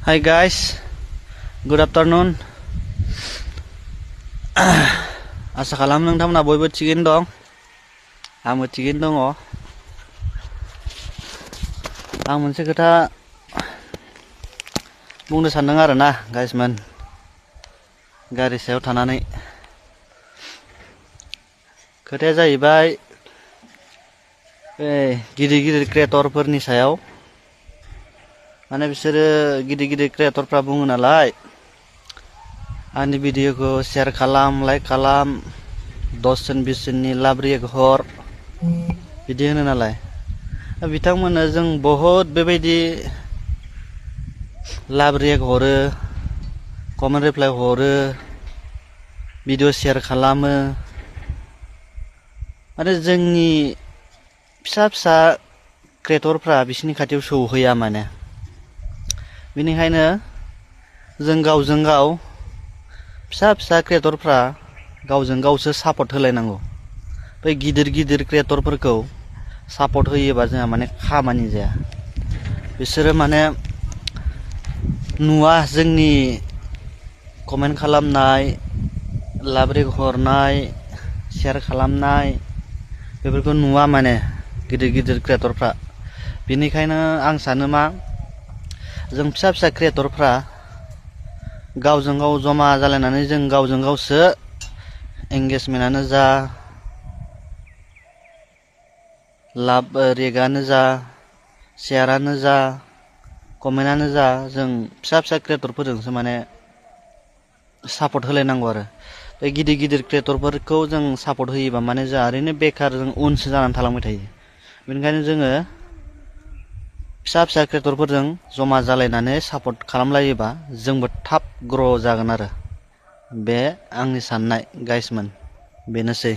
Hi guys, good afternoon. Asa kalam nोंथांमोना बयबो थिगैनो दं आंबो थिगैनो दङ आं मोनसे खोथा बुंनो सानदों आरोना गाइसमोन गारि सायाव थानानै खोथाया जाहैबाय गिदिर गिदिर क्रिएटरफोरनि सायाव माने बिसोरो गिदिर गिदिर क्रिएटरफ्रा बुङो नालाय आंनि भिडिअखौ शेयार खालाम लाइक खालाम 10 जन 20 जननि लाब रिएक्ट हर बिदि होनो नालाय बिथांमोननो जों बहुत बेबायदि लाब रिएक्ट हरो कमेन्ट रिप्लाय हरो भिडिअ शेयार खालामो माने जोंनि फिसा फिसा क्रिएटरफ्रा बिसिनि खाथियाव सौहैया माने बेनिखायनो जों गावजों गाव फिसा फिसा क्रिएटरफ्रा गावजों गावसो सापर्ट होलायनांगौ बै गिदिर गिदिर क्रिएटरफोरखौ सापर्ट होयोबा जोंहा माने खामानि जाया बिसोरो माने नुवा जोंनि कमेन्ट खालामनाय लाब रिएक्ट हरनाय शेयार खालामनाय बेफोरखौ नुवा माने गिदिर गिदिर क्रिएटरफ्रा बेनिखायनो आं सानो मा जों फिसा फिसा क्रिएटरफ्रा गावजों गाव जमा जालायनानै जों गावजों गावसो एंगेजमेन्टआनो जा लाब रिएक्टआनो जा शेयारानो जा कमेन्टआनो जा जों फिसा फिसा क्रिएटरफोरजोंसो माने सापर्ट होलायनांगौ आरो बे गिदिर गिदिर क्रिएटरफोरखौ जों सापर्ट होयोबा माने जोंहा ओरैनो बेकार जों उनसो जानानै थालांबाय थायो बेनिखायनो जोङो फिसा फिसा क्रिएटरफोरजों जमा जालायनानै सापर्ट खालामलायोबा जोंबो थाब ग्र' जागोन आरो बे आंनि साननाय गाइसमोन बेनोसै